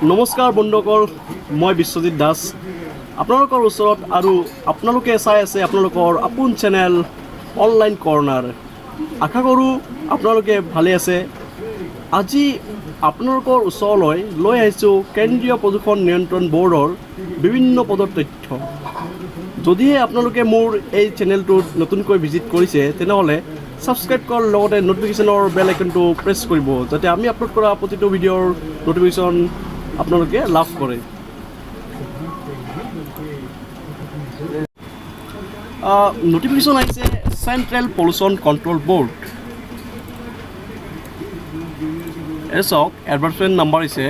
নমস্কাৰ বন্ধুসকল, মই বিশ্বজিৎ দাস আপোনালোকৰ ওচৰত আৰু আপোনালোকে চাই আছে আপোনালোকৰ আপোন চেনেল অনলাইন কৰ্ণাৰ। আশা কৰোঁ আপোনালোকে ভালে আছে। আজি আপোনালোকৰ ওচৰলৈ লৈ আহিছোঁ কেন্দ্ৰীয় প্ৰদূষণ নিয়ন্ত্ৰণ ব'ৰ্ডৰ বিভিন্ন পদৰ তথ্য। যদিহে আপোনালোকে মোৰ এই চেনেলটোত নতুনকৈ ভিজিট কৰিছে, তেনেহ'লে ছাবস্ক্ৰাইব কৰাৰ লগতে ন'টিফিকেশ্যনৰ বেল আইকনটো প্ৰেছ কৰিব, যাতে আমি আপলোড কৰা প্ৰতিটো ভিডিঅ'ৰ ন'টিফিকেশ্যন আপোনালোকে লাভ কৰে। ন'টিফিকেশ্যন আহিছে চেণ্ট্ৰেল পলিউশ্যন কণ্ট্ৰল ব'ৰ্ড। এই চাওক, এডভাৰ্টাইজমেণ্ট নাম্বাৰ হৈছে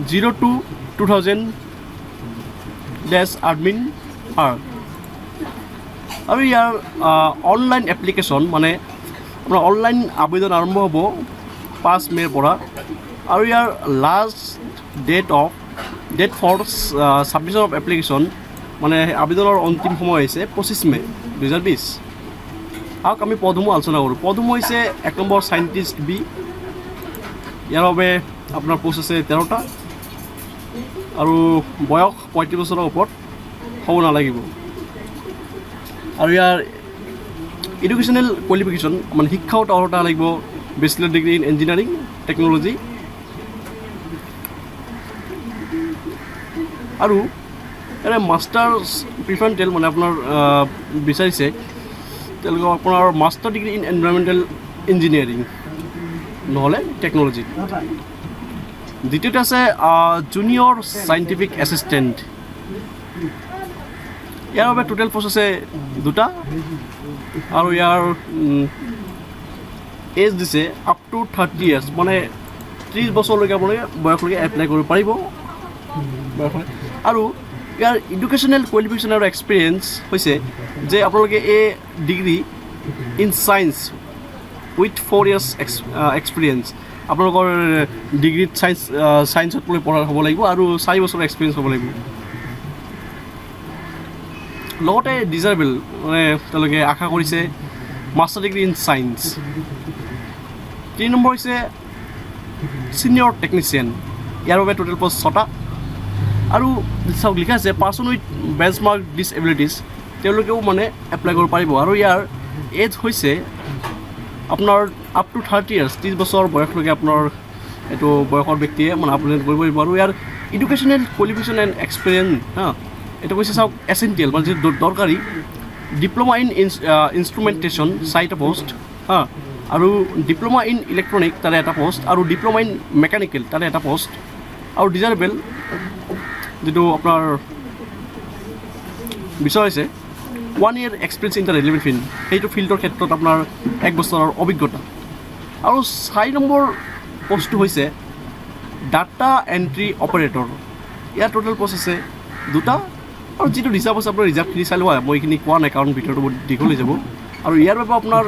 02 2000 dash admin R। আৰু ইয়াৰ অনলাইন এপ্লিকেশ্যন, মানে আপোনাৰ অনলাইন আবেদন আৰম্ভ হ'ব 5 মে'ৰ পৰা আৰু ইয়াৰ last date for submission of application, মানে আবেদনৰ অন্তিম সময় হৈছে 25 মে' 2020। আহক, আমি পদসমূহ আলোচনা কৰোঁ। পদসমূহ হৈছে 1 নম্বৰ চাইণ্টিষ্ট বি। ইয়াৰ বাবে আপোনাৰ পোষ্ট আছে 13টা আৰু বয়স 35 বছৰৰ ওপৰত হ'ব নালাগিব। আৰু ইয়াৰ এডুকেশ্যনেল কোৱালিফিকেশ্যন, মানে শিক্ষাগত অৰ্হতা লাগিব bachelor degree in engineering technology আৰু ইয়াৰে মাষ্টাৰ্ছ প্ৰিফাৰেণ্টেল, মানে আপোনাৰ বিচাৰিছে তেওঁলোকক আপোনাৰ master degree in environmental engineering নহ'লে টেকন'লজি। দ্বিতীয়তে আছে জুনিয়ৰ চাইণ্টিফিক এছিষ্টেণ্ট। ইয়াৰ বাবে টোটেল পষ্ট আছে দুটা আৰু ইয়াৰ এজ দিছে আপ টু 30 ইয়াৰ্ছ, মানে 30 বছৰলৈকে আপোনালোকে বয়সলৈকে এপ্লাই কৰিব পাৰিব বয়সলৈ। আৰু ইয়াৰ এডুকেশ্যনেল কোৱালিফিকেশ্যন আৰু এক্সপিৰিয়েঞ্চ হৈছে যে আপোনালোকে a degree in science with 4 years experience, আপোনালোকৰ ডিগ্ৰীত ছায়েন্সত লৈ পঢ়া হ'ব লাগিব আৰু 4 বছৰৰ এক্সপিৰিয়েঞ্চ হ'ব লাগিব। লগতে ডিজাইৰেবল, মানে তেওঁলোকে আশা কৰিছে master degree in science. 3 number হৈছে ছিনিয়ৰ টেকনিচিয়ান। ইয়াৰ বাবে টোটেল পষ্ট ছটা আৰু চাওক, লিখা আছে পাৰ্চন উইথ বেঞ্চমাৰ্ক ডিছএবিলিটিছ, তেওঁলোকেও মানে এপ্লাই কৰিব পাৰিব। আৰু ইয়াৰ এজ হৈছে আপোনাৰ আপ টু 30 ইয়াৰ্ছ, 30 বছৰ বয়সলৈকে আপোনাৰ এইটো বয়সৰ ব্যক্তিয়ে মানে আবেদন কৰিব পাৰিব। আৰু ইয়াৰ এডুকেশ্যনেল কোৱালিফিকেশ্যন এণ্ড এক্সপিৰিয়েঞ্চ, হা, এইটো কৈছে চাওক, এচেণ্টিয়েল, মানে যিটো দৰকাৰী ডিপ্ল'মা ইন ইনষ্ট্ৰুমেণ্টেশ্যন চাৰিটা পষ্ট, হা, আৰু ডিপ্ল'মা ইন ইলেক্ট্ৰনিক তাৰে এটা পষ্ট আৰু ডিপ্ল'মা ইন মেকানিকেল তাৰে এটা পষ্ট। আৰু ডিজাইৰেবল যিটো আপোনাৰ বিচাৰিছে, 1 year experience in the relevant field, সেইটো ফিল্ডৰ ক্ষেত্ৰত আপোনাৰ এক বছৰৰ অভিজ্ঞতা। আৰু 4 নম্বৰ পষ্টটো হৈছে ডাটা এণ্ট্ৰি অপাৰেটৰ। ইয়াৰ টোটেল পষ্ট আছে দুটা আৰু যিটো ৰিজাৰ্ভ আছে, আপোনাৰ ৰিজাৰ্ভখিনি চাই লোৱা। মই এইখিনি কোৱা নাই, কাৰণ ভিডিঅ'টো বহুত দীঘল হৈ যাব। আৰু ইয়াৰ বাবে আপোনাৰ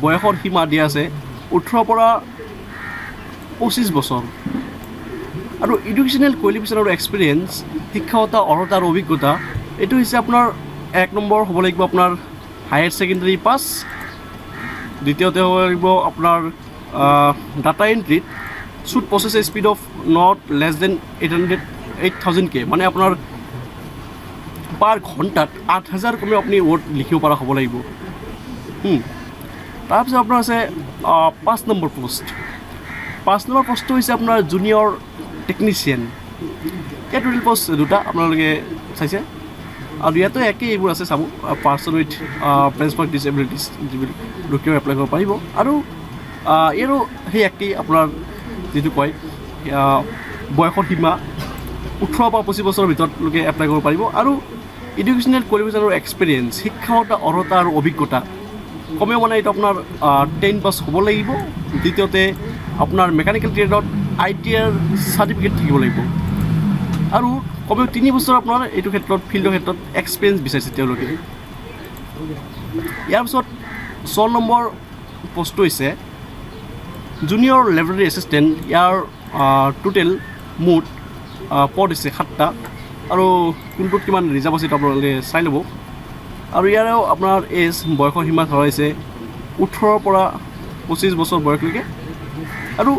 বয়সৰ সীমা দিয়া আছে 18ৰ পৰা 25 বছৰ। আৰু এডুকেশ্যনেল কোৱালিফিকেশ্যন আৰু এক্সপিৰিয়েঞ্চ, শিক্ষাগত অৰ্হতা আৰু অভিজ্ঞতা, এইটো হৈছে আপোনাৰ 1 নম্বৰ হ'ব লাগিব আপোনাৰ হায়াৰ ছেকেণ্ডেৰী পাছ। দ্বিতীয়তে হ'ব লাগিব আপোনাৰ data এণ্ট্ৰিত should possess a speed of not less than 8000 K, মানে আপোনাৰ পাৰ ঘণ্টাত 8000 কমেও আপুনি ৱৰ্ড লিখিব পৰা হ'ব লাগিব। তাৰপিছত আপোনাৰ আছে 5 নম্বৰ পোষ্ট। 5 নম্বৰ পষ্টটো হৈছে আপোনাৰ জুনিয়ৰ টেকনিচিয়ান। ইয়াত টোটেল পষ্ট দুটা আপোনালোকে চাইছে আৰু ইয়াতো একেই এইবোৰ আছে চাব, পাৰ্চন উইথ বেঞ্চমাৰ্ক ডিচএবিলিটিছ যিবোৰ লোকেও এপ্লাই কৰিব পাৰিব। আৰু ইয়াৰো সেই একেই, আপোনাৰ যিটো কয় বয়সৰ সীমা 18 পৰা 25 বছৰৰ ভিতৰত লোকে এপ্লাই কৰিব পাৰিব। আৰু এডুকেশ্যনেল কোৱালিফিকেশ্যন আৰু এক্সপিৰিয়েঞ্চ, শিক্ষাগত অৰ্হতা আৰু অভিজ্ঞতা কমেও মানে এইটো আপোনাৰ 10 পাছ হ'ব লাগিব। দ্বিতীয়তে আপোনাৰ মেকানিকেল ট্ৰেডত আইটিআইৰ চাৰ্টিফিকেট থাকিব লাগিব আৰু কমেও 3 বছৰ আপোনাৰ এইটো ক্ষেত্ৰত, ফিল্ডৰ ক্ষেত্ৰত এক্সপিৰিয়েঞ্চ বিচাৰিছে তেওঁলোকে। ইয়াৰ পিছত 6 নম্বৰ পষ্টটো হৈছে জুনিয়ৰ লেবৰেটৰী এছিষ্টেণ্ট। ইয়াৰ টোটেল মুঠ পদ হৈছে সাতটা আৰু কোনটোত কিমান ৰিজাৰ্ভ আছে সেইটো আপোনালোকে চাই ল'ব। আৰু ইয়াৰেও আপোনাৰ এজ, বয়সৰ সীমা ধৰা হৈছে 18ৰ পৰা 25 বছৰ বয়সলৈকে। আৰু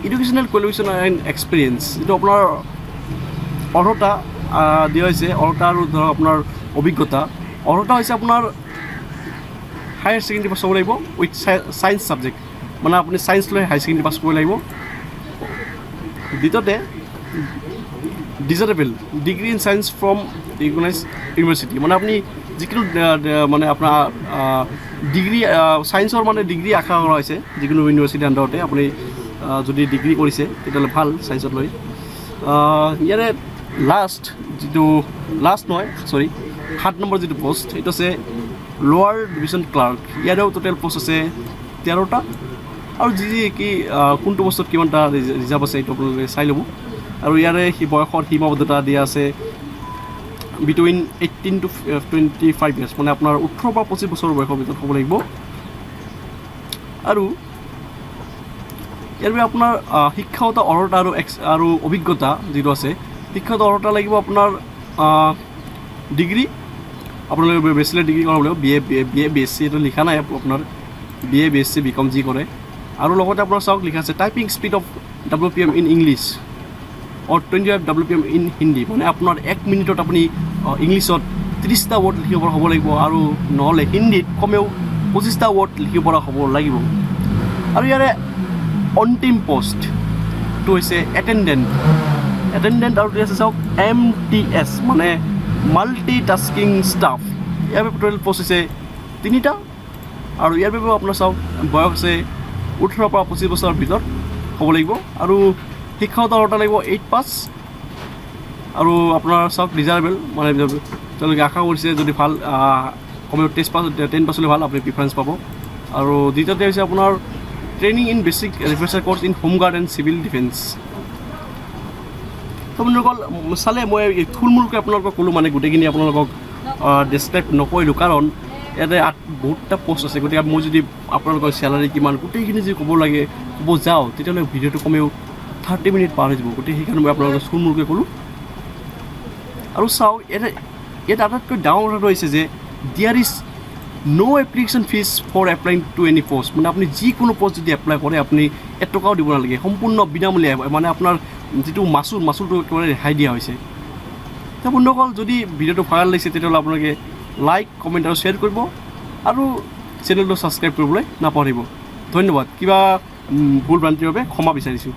এডুকেশ্যনেল কোৱালিফিকেশ্যন এণ্ড এক্সপিৰিয়েঞ্চ, যিটো আপোনাৰ অৰ্হতা দিয়া হৈছে, অৰ্হতা আৰু ধৰক আপোনাৰ অভিজ্ঞতা। অৰ্হতা হৈছে আপোনাৰ হায়াৰ ছেকেণ্ডেৰী পাছ হ'ব লাগিব উইথ ছায়েন্স ছাবজেক্ট, মানে আপুনি ছায়েন্স লৈ হায়াৰ ছেকেণ্ডেৰী পাছ কৰিব লাগিব। দ্বিতীয়তে, desirable degree in science from recognized university, মানে আপুনি যিকোনো মানে আপোনাৰ ডিগ্ৰী, ছায়েন্সৰ মানে ডিগ্ৰী আশা কৰা হৈছে। যিকোনো ইউনিভাৰ্চিটিৰ আণ্ডাৰতে আপুনি যদি ডিগ্ৰী কৰিছে, তেতিয়াহ'লে ভাল ছায়েন্সত লৈ। ইয়াৰে লাষ্ট যিটো, লাষ্ট নহয়, চৰি, 7 নম্বৰ যিটো পষ্ট, সেইটো আছে লোৱাৰ ডিভিশ্যন ক্লাৰ্ক। ইয়াৰেও টোটেল পষ্ট আছে 13টা। আৰু যি যি কি কোনটো বস্তুত কিমানটা ৰিজাৰ্ভ আছে, এইটো আপোনালোকে চাই ল'ব। আৰু ইয়াৰে সি বয়সৰ সীমাবদ্ধতা দিয়া আছে between 18 to 25 years, মানে আপোনাৰ 18 পৰা 25 বছৰ বয়সৰ ভিতৰত হ'ব লাগিব। আৰু ইয়াৰ বাবে আপোনাৰ শিক্ষাগত অৰ্হতা আৰু অভিজ্ঞতা যিটো আছে, শিক্ষাগত অৰ্হতা লাগিব আপোনাৰ ডিগ্ৰী, আপোনালোকে বেচেলাৰ ডিগ্ৰী কৰাব লাগিব, B A, B S C, এইটো লিখা নাই, আপোনাৰ B A, B S C, B কম যি কৰে। আৰু লগতে আপোনাৰ চাওক লিখা আছে typing speed of WPM in English or 25 WPM in Hindi, মানে আপোনাৰ এক মিনিটত আপুনি ইংলিছত 30টা ৱৰ্ড লিখিব পৰা হ'ব লাগিব আৰু নহ'লে হিন্দীত কমেও 25টা ৱৰ্ড লিখিব পৰা হ'ব লাগিব। আৰু ইয়াৰে অন্তিম পষ্টটো হৈছে এটেণ্ডেণ্ট। এটেণ্ডেণ্ট আৰু আছে চাওক এম টি এছ, মানে মাল্টি টাস্কিং ষ্টাফ। ইয়াৰ বাবে টোটেল পষ্ট হৈছে তিনিটা। আৰু ইয়াৰ বাবেও আপোনাৰ চাওক বয়স আছে 18ৰ পৰা 25 বছৰৰ ভিতৰত হ'ব লাগিব আৰু শিক্ষাগত অৰ্হতা লাগিব এইট পাছ। আৰু আপোনাৰ চাওক ডিজায়াৰেবল, মানে তেওঁলোকে আশা কৰিছে যদি ভাল কমেও 10 পাছ হ'লে ভাল, আপুনি প্ৰিফাৰেঞ্চ পাব। আৰু দ্বিতীয়তে হৈছে আপোনাৰ training in basic refresher course in home guard and civil defence। তো বন্ধুসকল, চালে, মই এই থুলমূলকৈ আপোনালোকক ক'লোঁ, মানে গোটেইখিনি আপোনালোকক ডেছক্ৰাইব নকৰিলোঁ, কাৰণ ইয়াতে বহুতটা পষ্ট আছে। গতিকে মই যদি আপোনালোকৰ চেলাৰী কিমান গোটেইখিনি যদি ক'ব লাগে, ক'ব যাওঁ, তেতিয়াহ'লে ভিডিঅ'টো কমেও 30 মিনিট পাৰ হৈ যাব। গতিকে সেইকাৰণে মই আপোনালোকক থুলমূলকৈ ক'লোঁ। আৰু চাওক, ইয়াতে আটাইতকৈ ডাঙৰ কথাটো হৈছে যে there is no application fees for applying to any post, মানে আপুনি যিকোনো পষ্ট যদি এপ্লাই কৰে, আপুনি এটকাও দিব নালাগে, সম্পূৰ্ণ বিনামূলীয়া, মানে আপোনাৰ যিটো মাচুল, মাচুলটো একেবাৰে ৰেহাই দিয়া হৈছে। তো বন্ধুসকল, যদি ভিডিঅ'টো ভাল লাগিছে, তেতিয়াহ'লে আপোনালোকে লাইক, কমেণ্ট আৰু শ্বেয়াৰ কৰিব আৰু চেনেলটো ছাবস্ক্ৰাইব কৰিবলৈ নাপাহৰিব। ধন্যবাদ। কিবা ভুল ভ্ৰান্তিৰ বাবে ক্ষমা বিচাৰিছোঁ।